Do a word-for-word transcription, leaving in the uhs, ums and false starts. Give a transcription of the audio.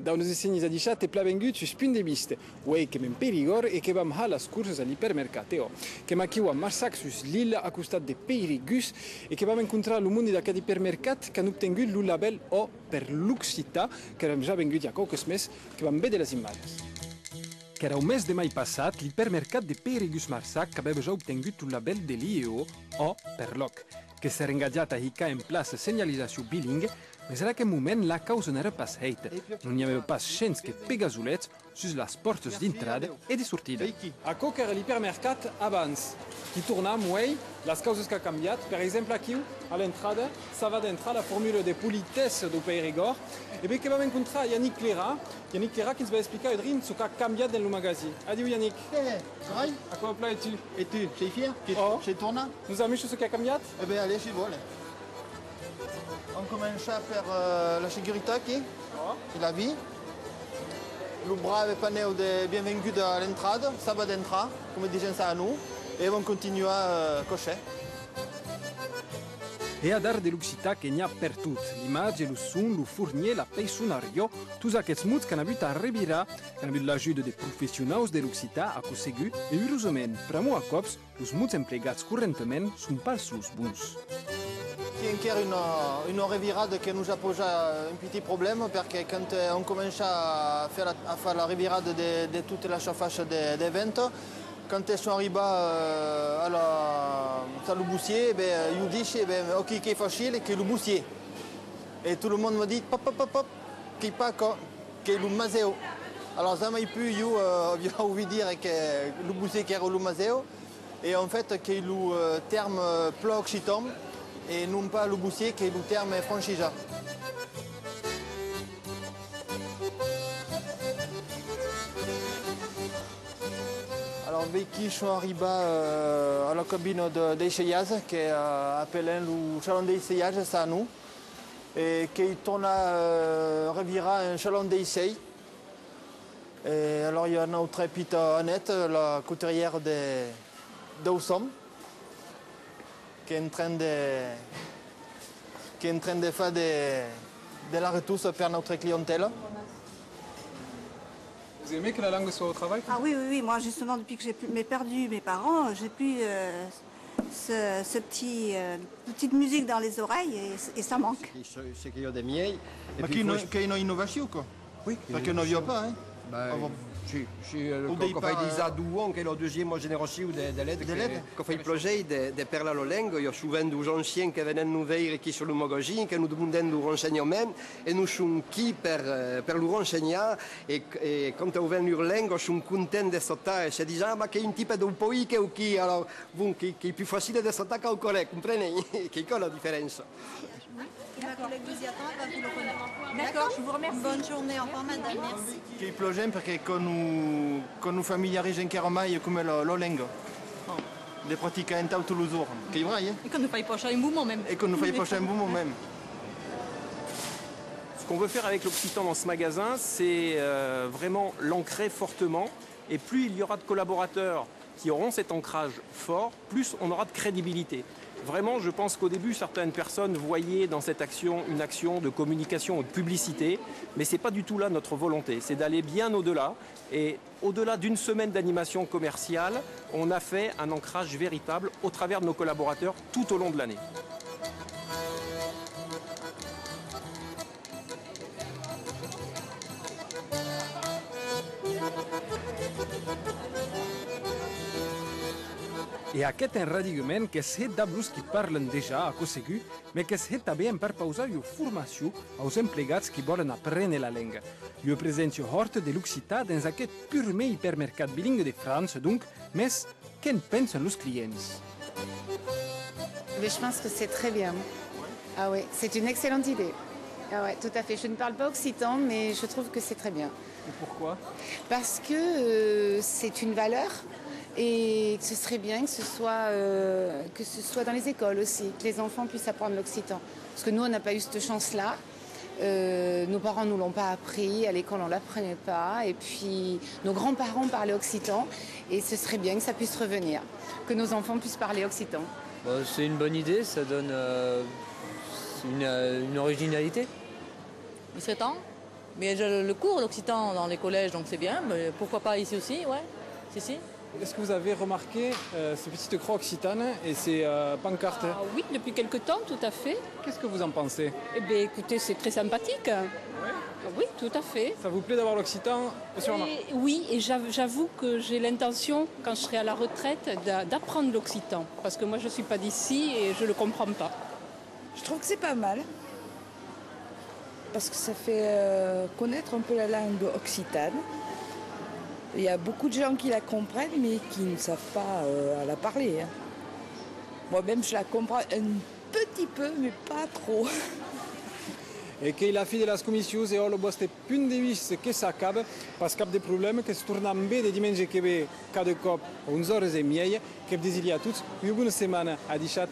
Daunas e sénhers, adishatz e plan vengut sus Punt de Vista. Uei qu'èm en Perigòrd e que vam har las corsas a l'Ipermercat, e ò. Qu'èm aquiu a Marsac sus l'Isla, a costat de Peirigus, e que vam encontrar lo monde d'aqueth ipermercat qu'an obtengut lo labèl Ò per l'occitan, qu'èram ja venguts i a quauques mes, que vam véder las imatges. Qu'èra au mes de mai passat, l'ipermercat de Peirigus-Marsac qu'avèva ja obtengut lo labèl de l'I E O, Ò per l'Òc, que s'èra engatjat a hicar en plaça senhalizacion bilingüe, mes en aqueth moment la causa n'èra pas hèita, non i avèva pas shens que pegasolets sus las pòrtas d'intrada e de sortida. Aquò qu'èra l'ipermercat abans. Qu'i tornam uei, las causas qu'a cambiat. Per exemple, aquiu, a l'entrada, ça va dentrar la formula de politessa dau Perigòrd. E ben, que vam encontrar Yannick Cléra. Yannick Cléra qui'ns va explicar un drin çò qu'a cambiat dens lo magasin. Adiu, Yannick. Eh, ça va? Aquò va plan, e tu? E tu, sei fièr? Que sei tornat? Nos amuisha çò qu'a cambiat? E ben, allez, si vòle. Vam començar per, eh, la securitat aquí. Ò. E la vi. Lo brave panèu de bienvenguda a l'entrada, ça va dentrar, coma disen ça a nos, e vam continuar, eh, cossè. E adara de l'occitan que n'i a pertot, l'imatge, lo son, lo fornièr, la peissonariá, tots aqueths mots qu'an avut a revirar, qu'an avut l'ajuda de professionaus de l'occitan, aquò segur, e urosament, pr'amor a còps, los mots emplegats correntament son pas los bons. Aquí enquèra una, una revirada que nos a pausat un pitit problèma, perque quand, eh, vam començar a far la, a far la revirada de, de tota la surfàcia de, de venta, quand son arribats, eh, a la, a lo bossièr, ben, ieu disi, ben, ok, qu'ei facil, qu'ei lo bossièr. E tot lo monde m'a dit, pop, pop, pop, pop, qu'ei pas aquò, qu'ei lo masèu. Alors, jamai pus, ieu, eh, aviá auvit dire que lo bossièr qu'èra lo masèu. E en fait, qu'ei lo, eh, tèrme, eh, plan occitan, e non pas lo bossièr, qu'ei lo tèrme francisat. Alors, veiquí son arribats, eh, a la cabina de, d'essaiatge, que, eh, apelèm lo salon d'essaiatge, ça, non? E qu'ei tornat, eh, revirar un salon d'essai. E alors, i a nautra pita Annette, la couturièra de, d'Aussam, qu'ei en tren de, qu'ei en tren de far de, de la retoussa per nautra clientèla. Vous aimez que la langue soit au travail ? Ah oui, oui, oui. Moi, justement, depuis que j'ai plus, m'ai perdu mes parents, j'ai plus, euh, ce, ce petit, euh, petite musique dans les oreilles et, et ça manque. Ce qui, ce, ce qui est de mieux. Et puis, il faut... Qu'ei una innovacion, quoi. Oui. Perque non aviá pas, hein? Ben, avant. Si, si, euh, quand, quand fait déjà deu ans que la deuxième génération de, de l'aide, de l'aide, que fait plaser de, de parlar la langue. I a sovent deus anciens que venen nos veire aquí sur lo magazine, que nos demandèn deus rensenhaments, e nos som aquí per, eh, per los rensenhar, e, e quand auvèn lor lenga, son contents de sautar, e se disen, ah, mas qu'ei un tipe deu país qu'ei aquí, alors, bon, qu'ei, qu'ei pus facile de sautar qu'au collège, comprenètz? Qu'ei aquò la diferéncia. La collègue vous y attend, elle va vous le remettre. D'accord, je vous remercie. Bonne journée, au revoir madame, merci. Qu'ei plasent perque quò nos, quò nos familiariza enquèra mai coma la, la lenga. De practicar entau tots los jorns. Qu'ei vrai, eh? Et que nos fait passar un bon moment même. Et que nos fait passar un bon moment même. Ce qu'on veut faire avec l'occitan dans ce magasin, c'est, euh, vraiment l'ancrer fortement. Et plus il y aura de collaborateurs qui auront cet ancrage fort, plus on aura de crédibilité. Vraiment, je pense qu'au début, certaines personnes voyaient dans cette action une action de communication ou de publicité, mais c'est pas du tout là notre volonté. C'est d'aller bien au-delà. Et au-delà d'une semaine d'animation commerciale, on a fait un ancrage véritable au travers de nos collaborateurs tout au long de l'année. E aqueth enradigament qu'es hèt dab los qui parlan dejà, aquò segur, mes qu'es hèt tanben per pausar ua formacion aus emplegats qui vòlen apréner la lenga. Ua preséncia hòrta de l'occitan dens aqueth purmèr ipermercat bilingüe de França, donc, mes que'n pensan los clients? Mais je pense que c'est très bien. Ah oui, c'est une excellente idée. Ah ouais, tout à fait. Je ne parle pas occitan, mais je trouve que c'est très bien. Et pourquoi ? Parce que, euh, c'est une valeur et que ce serait bien que ce soit, euh, que ce soit dans les écoles aussi, que les enfants puissent apprendre l'occitan. Parce que nous, on n'a pas eu cette chance-là. Euh, nos parents nous l'ont pas appris, à l'école on l'apprenait pas, et puis nos grands-parents parlaient occitan, et ce serait bien que ça puisse revenir, que nos enfants puissent parler occitan. Bon, c'est une bonne idée, ça donne, euh, une, euh, une originalité. Il serait temps. Mais j'ai le, le cours d'occitan dans les collèges, donc c'est bien, mais pourquoi pas ici aussi, ouais, si, si. Est-ce que vous avez remarqué, euh, ces petites croix occitanes et ces, euh, pancartes ? Ah oui, depuis quelque temps, tout à fait. Qu'est-ce que vous en pensez ? Eh bien, écoutez, c'est très sympathique. Ah oui, tout à fait. Ça vous plaît d'avoir l'occitan sur la marque ? Et oui, et j'av-, j'avoue que j'ai l'intention, quand je serai à la retraite, d'a-, d'apprendre l'occitan. Parce que moi, je suis pas d'ici et je le comprends pas. Je trouve que c'est pas mal. Parce que ça fait, euh, connaître un peu la langue occitane. Il y a beaucoup de gens qui la comprennent, mais qui ne savent pas, euh, la parler, hein. Moi-même, je la comprends un petit peu, mais pas trop. E qu'ei la fin de las comissions e òc, lo vòste punt de vista que s'acaba, pas cap de problèma, que'ns tornam véder dimenge que ven cada còp a onze oras e mieja, que'vs desiri a tots ua bona setmana, adishatz.